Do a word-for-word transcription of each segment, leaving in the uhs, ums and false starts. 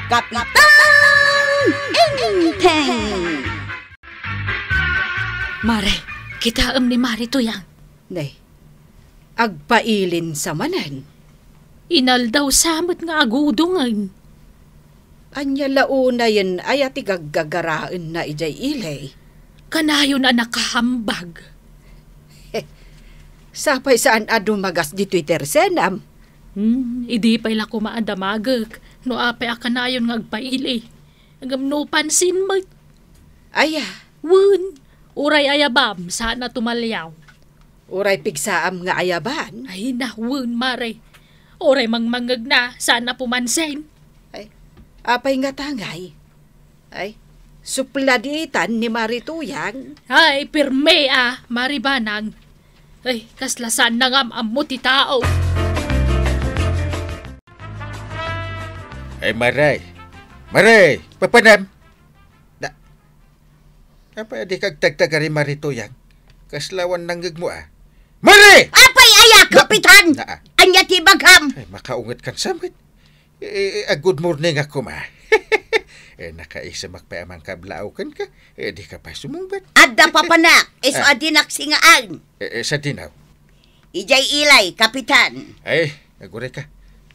Kapitan Enteng! Mare, kitaem ni Mari Tuyang. Nay, agpailin sa manen. Inaldaw sa met nga agudongen. Ania la unayen aya ti gaggagaraenna idiay ili? Kanayon a nakahambag. Sapay saan a dumagas ditoy tersenam? Hmm, idi pay la koma a damagek, no apay a kanayon nga agpaili. Ngem no pansin met. Aya? Wen, uray ayabam, saan a tumaliaw. Uray pigsaam nga ayaban? Ay, na, wen, mare. Uray mangmangngegna, saan a pumansin. Ay, apay nga tangay? Ay, supladitan ni Mari Tuyang. Ay, pirme a, Mari Banang. Ay, kasla saan na nga am-ammo ti tao. Ay, Mare! Mare! Papanam! Na, apay a dika agtagtagari, Mari Tuyang? Kasla awan nangngegmo a. Mare! Apay aya, Kapitan? Na, ah. Ania ti ibagam? Ay, makaunget kan samet. Eh, eh, ah, good morning a koma. Eh, nakaisem ak pay a mangkablaaw kenka. Eh, dika pay sumungbat. Adda papanak, isu a dinak singaan. Eh, eh, sadino? Idiay ili, Kapitan. Ay, aguray ka.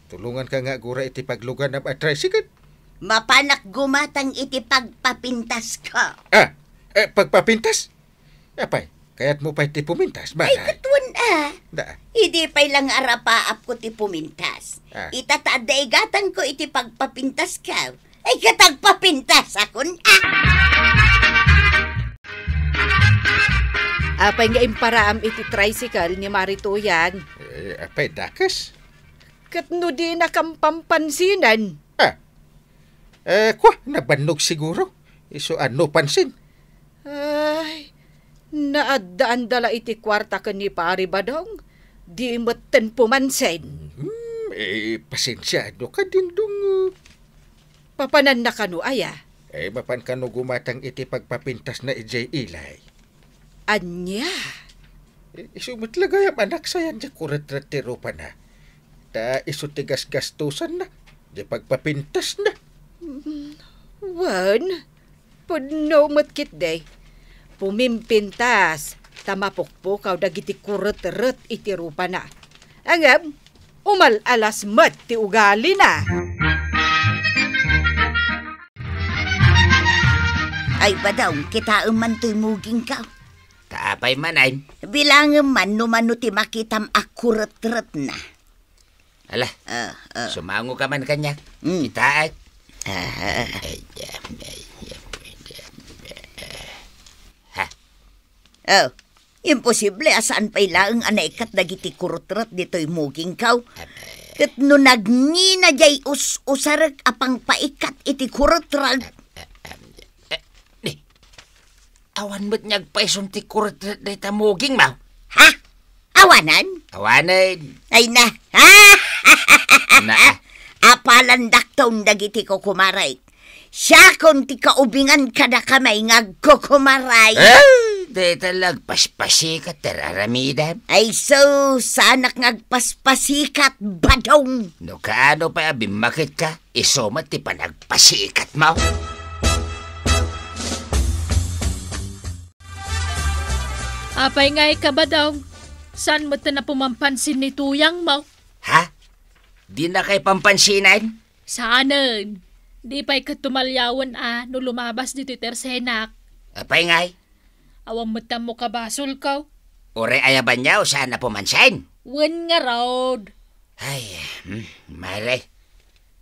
Tulongan ka nga aguray iti pagluganam a tricycle. Mapanak gumatang iti pagpapintasko. Ah, eh, pagpapintas? Apay, kayatmo pay ti pumintas, Mare? Ay, ket wen a. Da. Idi pay la nga arapaapko ti pumintas. Ah. Ita ta adda igatangko iti pagpapintasko. Ay, ket agpapintasakon a. Apay nga imparaam iti tricycle ni Mari Tuyang? Eh, apay, dakes? Ket no dinakam pampansinan? Ah. Eh, kwa, nabannog siguro. Isu a no pansin. Ay, naaddaanda la iti kuarta ken ni Pari Badong. Di metten pumansin. Hmm, eh, pasensiado ka, Dingdong. Papananna kano aya? Eh, mapan kano gumatang iti pagpapintasna idiay ili. Ania? Eh, isu met la gayam a naksayan diay kuretret ti rupana. Ta isu ti gasgastosanna, diay pagpapintasna. Mm, wen, pudno met ketdi. Pumimpintas, ta mapukpukaw dagiti kuretret iti rupana. Ngem, umal-alas met ti ugalina. Ay, Badong, kitaem man toy mugingko. Ta apay manen? Bilangem man no mano ti makitam a kuretretna. Ala, ah, ah, sumango ka man kaniak. Mm. Kitaek. Ah. Ay, ay, ay, ay, ay. Ha? Oh, imposible a saan pay laeng a naikkat dagiti kuretret ditoy mugingko. Abe. Ket no nagngina diay us-usarek a pangpaikkat iti kuretret. Ab-, ab-, ab-, eh, ni, awan met nga agpaison ti kuretret dayta mugingmo. Ha? Awanen? Awanen. Ay na. Na. Apalandakton dagiti kukumarek. Siakon ti kaubingan kadakami nga agkukumaray. Eh, dayta la agpaspasikat ti ar-aramidem. Ay, so, saanak nga agpaspasikat, Badong. No kaano pay a bimmaketka, isu met ti panagpasikatmo. Apay ngay ka, Badong? Saan met ti napumampansin ni tuyangmo? Ha? Dinakay pampansinan? Saanen. Di pay ket tumaliawen a no lumabas ditoy tersenak. Apay ngay? Awan met ammo kabasolko. Uray ayabanyo, saan a pumansin? Wen ngarud. Ay, hmm, Mare.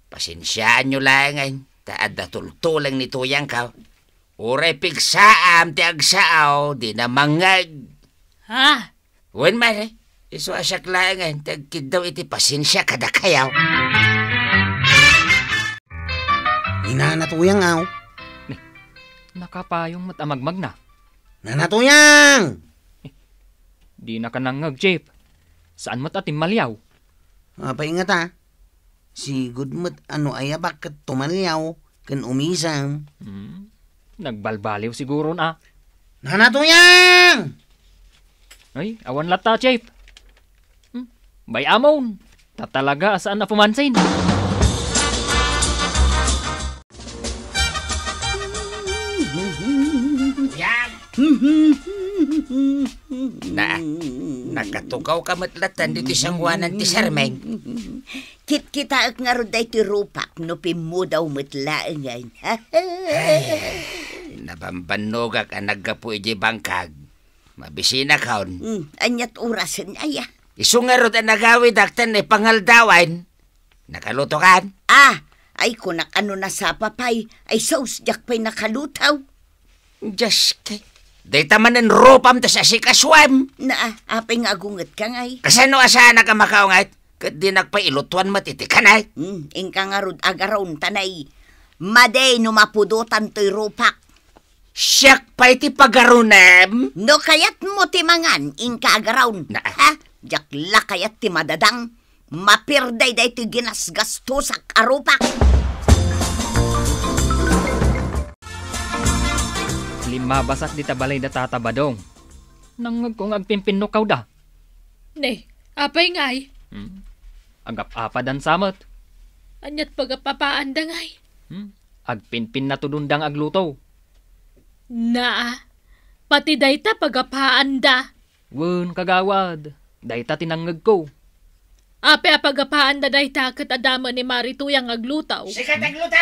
Pasensiaanyo laengen, ta adda tultuleng ni tuyangko. Uray pigsaam ti agsao, dina mangngeg. Ha? Wen, Mare, isu a siak laengen ti agkiddaw iti pasensia kadakayo. Ni Nana Tuyang, aw. Ni, nakapayong met a magmagna. Nana Tuyang! Dinaka nangngeg, Chief. Saan met a timmaliaw? Apay ngata? Sigud met a no ayabak ket tumaliaw ken umisem. Hmm. Nagbalbaliw siguron a. Nana Tuyang! Ay, awan latta, Chief. Hmm. Bay-amon. Ta talaga a saan a pumansin. Na, nakatugawka met latta ditoy sangoanan ti sarmeng. Kitkitaek ngarud daytoy rupak no pimmudaw met laengen. Ay, nabambannogak a naggapu idiay bangkag. Mabisinakon. Hmm, aniat orasen aya? Isu ngarud a nagawidak ta pangaldawen. Nakalutokan? Ah, ay kunak a no nasapa pay, ay sus, diak pay nakaluto. Dios kay. Dayta manen rupam ta asikasuem. Na, apay nga agungetka ngay? Kasano a saanak a makaunget? Ket dinak pay ilutuan met iti kanek. Hmm, inka ngarud agaron ta nay. Madi no mapudotan toy rupak. Siak pay ti pagaronem? No kayatmo ti mangan, inka agaron. Na. Ha? Diak la kayat ti madadang. Mapirdey daytoy ginasgastosak a rupak. Limmabasak dita balay da Tata Badong. Nangngegko nga agpinpinnukawda. Ne, apay ngay? Hmm? Agap-apadan sa met. Aniat pagap-apaanda ngay? Hmm? Agpinpinnatudonda nga agluto. Naa, pati dayta pagapaanda. Wen, kagawad, dayta ti nangngegko. Apay a pagapaanda dayta ket adda met ni Mari Tuyang agluto? Sika ti agluto!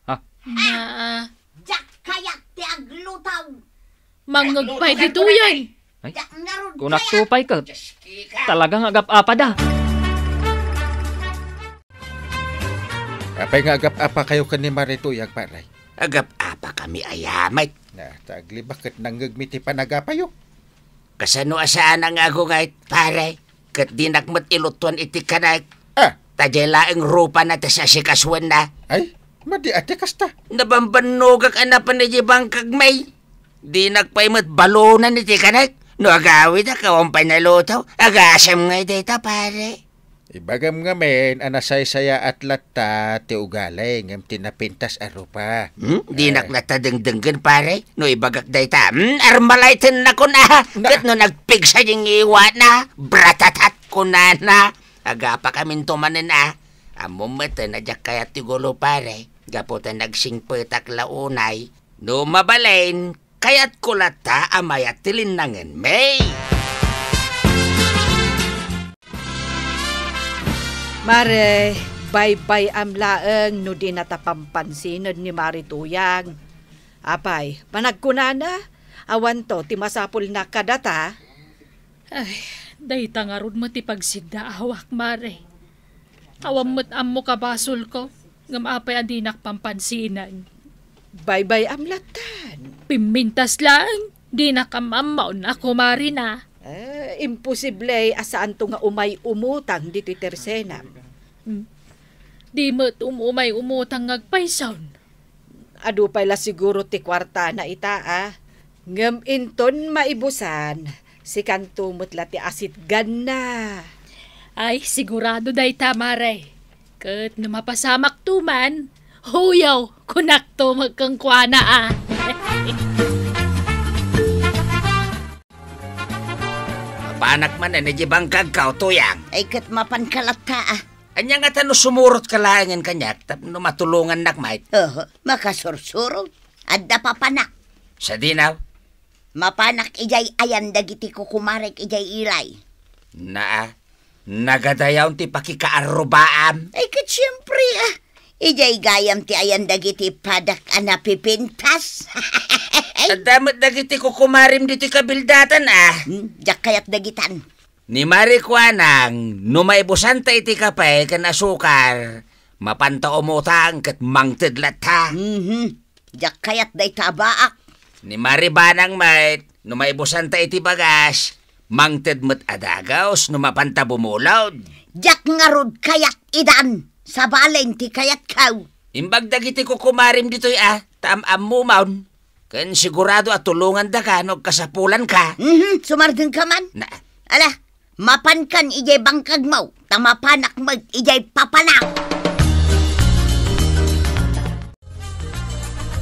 Ha? Ha? Naa. Diak kayat ti agluto. Mangngeg pay ditoyen. Ay, kunak to pay ket. Talaga nga agap-apada. Apay nga agap-apakayo ken ni Mari Tuyang, pare? Agap-apakami aya met. Na, ta aglibak ket nangngegmi ti panagapayo. Kasano a saanak nga agunget, pare? Ket dinak met ilutuan iti kanek. Ah. Ta diay laeng rupana ti asikasuenna. Ay, madi a ti kasta. Nabambannogak a napan idiay bangkagmi. Dinak pay met balonan iti kanek. No agawidak, awan pay naluto. Agasem ngay dayta, pare. Ibagam ngamin a nasaysayaat latta ti ugali ngem ti napintas a rupa. Hmm? Dinak Eh. latta dengdenggen, pare. No ibagak dayta, hmm? Armalaytennakon, ah. Na- Ket no nagpigsa diay ngiwana, bratatat kunana. Agapakaminto manen, ah. Ammom met a diak kayat ti gulo, pare. Gapu ta nagsingpetak la unay. No mabalin, kayatko latta a mayat ti linnangenmi. Mare, baybay-am laeng no dinata pampansinen ni Mari Tuyang. Apay, panagkunana, awanto ti masapulna kadata? Ay, dayta ngarud met ti pagsiddaawak, Mare. Awan met ammok a basolko, ngem apay a dinak pampansinen? Baybay-am lattan. Pimmintas laeng, dinak am-ammo no kumarina. Eh, imposible a saanto nga umay umutang ditoy tersenam. Hmm. Di met um-umay umutang nga agpayson. Adu pay la siguro ti kuartana ita, a. Ngem inton maibusan, sikanto met la ti asitganna. Ay, sigurado dayta, Mare. Ket no mapasamakto man, huyaw, kunakto met kenkuana, a. Mapanak manen idiay bangkagko, Tuyang. Ay, ket mapanka latta, a. Ania ngata no sumurotka laengen kaniak tapno matulongannak met? Oho, makasursuro. Adda papanak. Sadino? Mapanak idiay ayan dagiti kukumarek idiay ilay. Naa, nagadayaw ti pakikaarrubaam. Ay, ket siempre, a. Idiay gayam ti ayan dagiti padak a napipintas. Adda met dagiti kukumarem ditoy kabildatan, a. Hmm, diak kayat dagitan. Ni Mari kuanang, no maibusanta iti kape ken asukar, mapanta umutang ket mangted latta. Mhm. Diak kayat dayta a baak. Ni Mari banang met, no maibusanta iti bagas, mangted met a dagus no mapanta bumulod. Diak ngarud kayat idan, sabalen ti kayatko. Imbag dagiti kukumarem ditoy a, ta am-ammomon. Ken sigurado a tulongandaka no agkasapulanka. Mhm, sumardengka man. Na. Ala, mapankan idiay bangkagmo, ta mapanak met idiay papanak.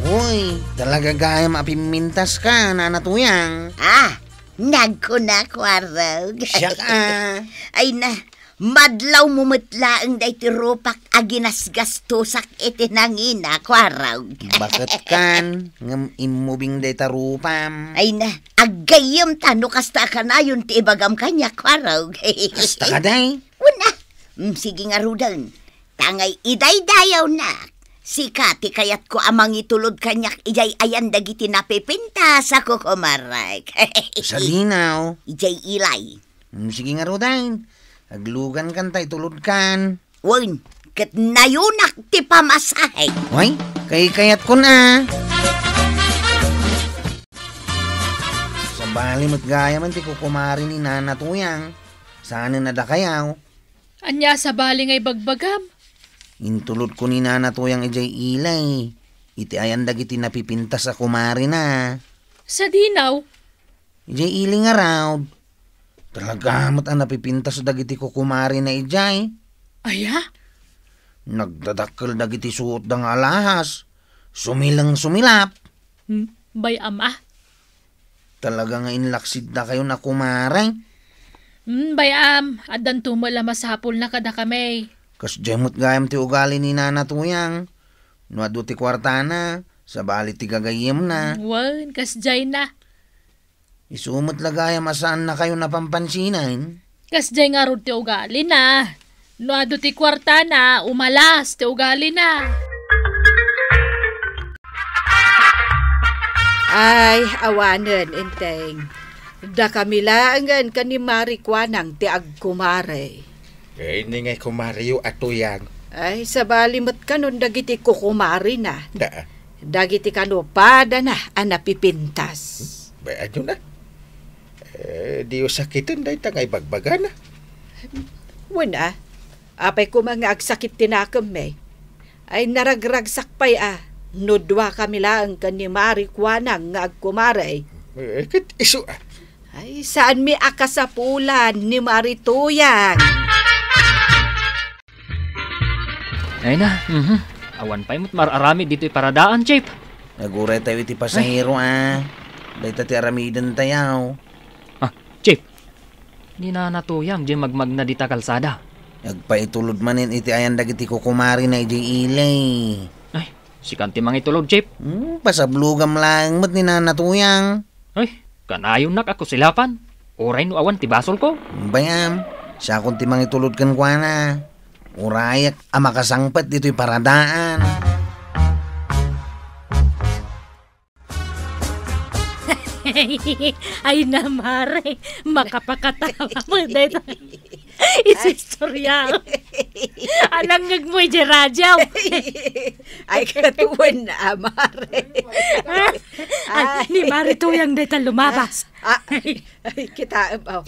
Uy, talaga gayam a pimmintaska, Nana Tuyang. Ah, nagkunak, Warog. Siak, a. Ay na, Madlawmo met laeng daytoy rupak a ginasgastosak iti nangina, Kuarog. Baket kan, ngem immubing dayta rupam. Ay na, aggayyem ta no kasta a kanayon ti ibagam kaniak, Kuarog. Kasta kadi? Wen a. Mm, sige ngaruden. Tangay idaydayawnak. Sika ti kayatko a mangitulod kaniak idiay ayan dagiti napipintas a kukumarek. Sadino? Idiay ilay. Mm, sige ngaruden. Aglugankan ta itulodkan. Wen, ket nayonak ti pamasahe. Way, kaykayatkon a. Sabali met gayamen ti kukumare ni Nana Tuyang. Saanen a dakayaw. Ania a sabali nga ibagbagam? Intulodko ni Nana Tuyang idiay ilay. Iti ayan dagiti napipintas a kumarena. Sadino? Idiay ili ngarud, talaga met a napipintas dagiti kukumarena idiay. Aya? Nagdadakkel dagiti suotda nga alahas. Sumileng-sumilap. Hmm, bay-am a. Talaga nga inlaksiddakayon a kumare. Hmm, bay-am, addanto met la masapulna kadakami. Kasdiay met gayam ti ugali ni Nana Tuyang. No adu ti kuartana, sabali ti gagayyemna. Hmm, wen, kasdiay na. Isu met la gayam a saannakayon a pampansinan. Kasdiay ngarud ti ugalina. No adu ti kuartana, umalas ti ugalina. Ay, awanen, Enteng. Dakami laengen ken ni Mari Kuanang ti agkumare. Eh, ni nga kumareyo a Tuyang. Ay, sabali met kanon dagiti kukumarena. Da. Dagiti kano padana a napipintas. Bay-, adu na. Eh, diyo sakiten dayta nga ibagbagana. Wen a, apay koma nga agsakit ti nakemmi. Ay, naragragsak pay a, no duakami laeng ken ni Mari Kuanang nga agkumare. Eh, ket isu a. Ay, saanmi a kasapulan ni Mari Tuyang. Ay na, mhm. Awan pay met mar-aramid ditoy paradaan, Chief. Aguray tayo iti pasahero, a. Dayta ti aramiden tayo. Ah, Chief. Ni Nana Tuyang, diay magmagna dita kalsada. Agpaitulod manen iti ayan dagiti kukumarena idiay ili. Ay, sikan ti mangitulod, Chief. Hmm, pasablugam laeng met ni Nana Tuyang. Ay, kanayonnak a kusilapan. Uray no awan ti basolko. Bay-am, siakon ti mangitulod kenkuana. Urayak a makasangpet ditoy paradaan. Ay na, Mare, makapakatawa mo dayta. Istorya. Anang ngegmo iti radyo. Ay, katuen na, Mare. Ay, ay. Ni Mari Tuyang dayta lumabas. Ah, ay, ay, kitaem, oh.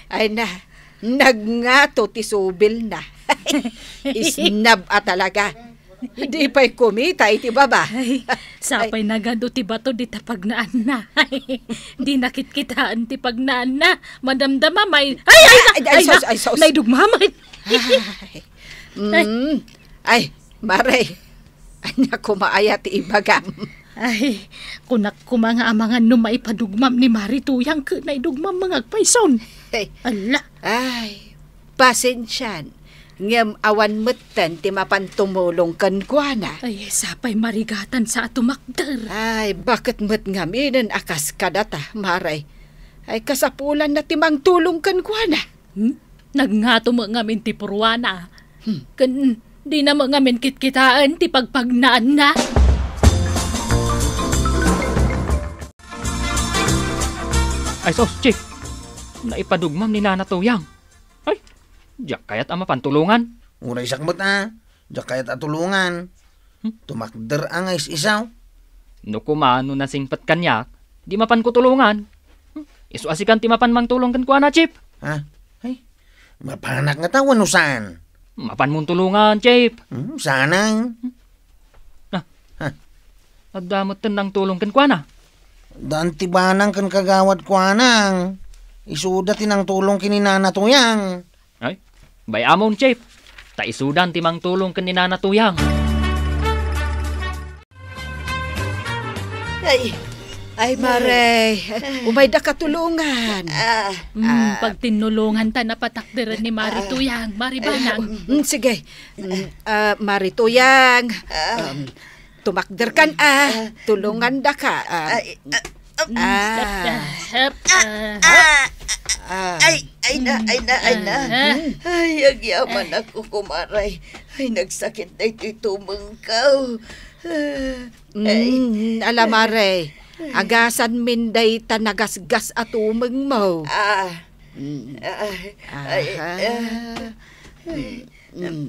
Ay na, nagngato ti subilna. Isnab a talaga. Di pay kumita iti baba. Ay, sapay nagadu ti bato dita pagnaanna. Di nakitkitaen ti pagnaanna. Madamdama, may, ay, ay, ay, ay, ay, ay, sus, na, ay, sus. Naidugmam. Ay. Ay. Mm. Ay, Mare, ania koma aya ti ibagam? Ay, kunak koma nga amangan no maipadugmam ni Mari Tuyang ket naidugmam nga agpayson. Ay. Ala. Ay, pasensian, ngem awan metten ti mapan tumulong kenkuana. Ay, sapay marigatan sa a tumakder. Ay, baket met ngaminen a kas kadata, Mare? Ay, kasapulanna ti mangtulong kenkuana. Hmm? Nagngato met ngamin ti purwana. Hmm. Ken dina met ngamin kitkitaen ti pagpagnaanna. Ay sus, Chief! Naipadugmam ni Nana Tuyang. Ay, diak kayat a mapan tulongan. Uray siak met a, diak kayat a tulongan. Hmm? Tumakder a nga is-isaw. No koma no nasingpet kaniak, di mapanko tulongan. Hmm? Isu a sikan ti mapan mangtulong kenkuana, Chief. Ha? Ay, mapanak ngata wenno saan? Mapanmon tulongan, Chief. Hmm, saanen? Ah. Ha? Adda metten nangtulong kenkuana. Daan ti banang ken kagawad kuanang. Isuda ti nangtulong ken ni Nana Tuyang. Ay, bay-amon, Chief. Ta isudan ti mangtulong ken ni Nana Tuyang. Ay, Ay, Mare, umayda katulongan. Ah, Mm, ah. Pagtinnulongan ta napatakderen ni Mari Ah. Tuyang, Mari Ay, Banang. Mm, sige. Mm, ah, Mari Tuyang. Ah. Um, tumakder kan, ah. Ah. Tulongan da ka. Ah. Ay, ah, ah. Ah. Ah, ah, Ah. ay, ay na, ay na, ay na. Ah. Ay, agyaman ako, kumaray. Ay, nagsakit na ito'y tumengkaw. Ah, ay. Mm, ala, Mare. Agasan min dayta nagasgas a tumeng mo. Ah. Mm. Ah, ay, Aha. ah. Mm, mm.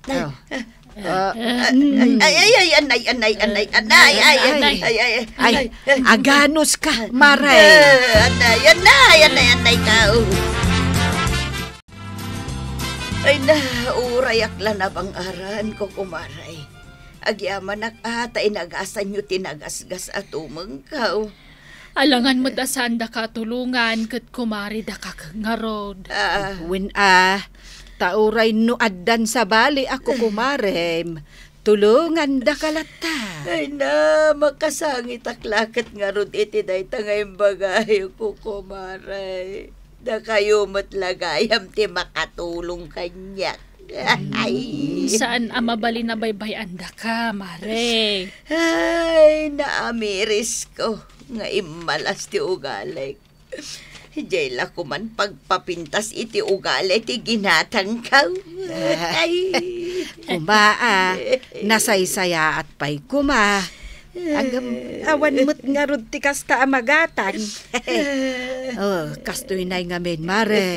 Oh. Ah, Ay, mm. ay, ay, anay, anay, anay, anay, ay, ay, Ay. ay, ay, ay, Ay, ay, ay. Aganus ka, Mare. Ah, anay, anay, anay, anay ka, oh. Ay na, urayak la nabang-aran, kukumaray. Agyamanak a ta inagasanyo ti nagasgas a tumengkaw. Alangan met a saanda katulongan ket kumari dakak ngarud. Ah. Wen a, ta uray no addan sabali a kukumarem, tulongan daka latta. Ay na, makasangitak la ket ngarud iti dayta nga imbagayo, kukumare. Dakayo met la gayam ti makatulong kaniak. Ay. Mm, saan a mabalin a baybay-andaka, Mare? Ay, naamirisko nga immalas ti ugalik. Diay la koman pagpapintas iti ugali ti ginatangko. Ay. Kuma, ah, nasaysayaat pay kuma. Agam, awan met ngarud ti kasta a magatang. Oh, kastoy nay ngamin, Mare.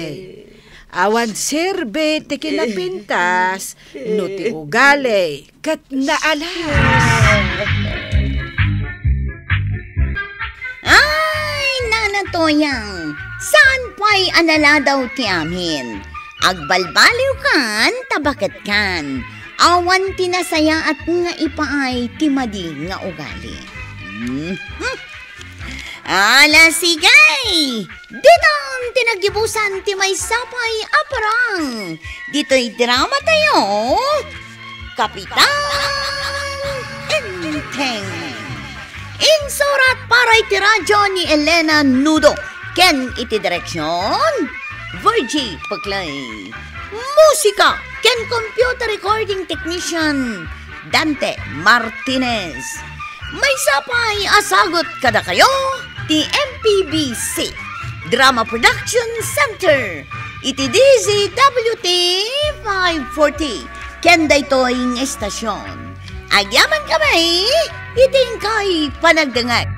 Awan serbi ti kinapintas no ti ugali ket naalas. Ay, Nana Toyang, saan pay a naladaw ti amin? Agbalbaliwkan, ta baketkan. Awan ti nasayaat nga ipaay ti madi nga ugali. Mhm. Ala, sige! Ditan ti naggibusan ti maysa pay a parang. Ditoy drama tayo, Kapitan Enteng. Insurat para iti radyo ni Elena Nudo ken iti direksyon, Virgie Peclay. Musika ken computer recording technician, Dante Martinez. Maysa pay a sagut kadakayo ti M P B C Drama Production Center iti D Z W T five forty ken daytoy nga estasyon. Agyaman kami iti inkay panagdengngeg.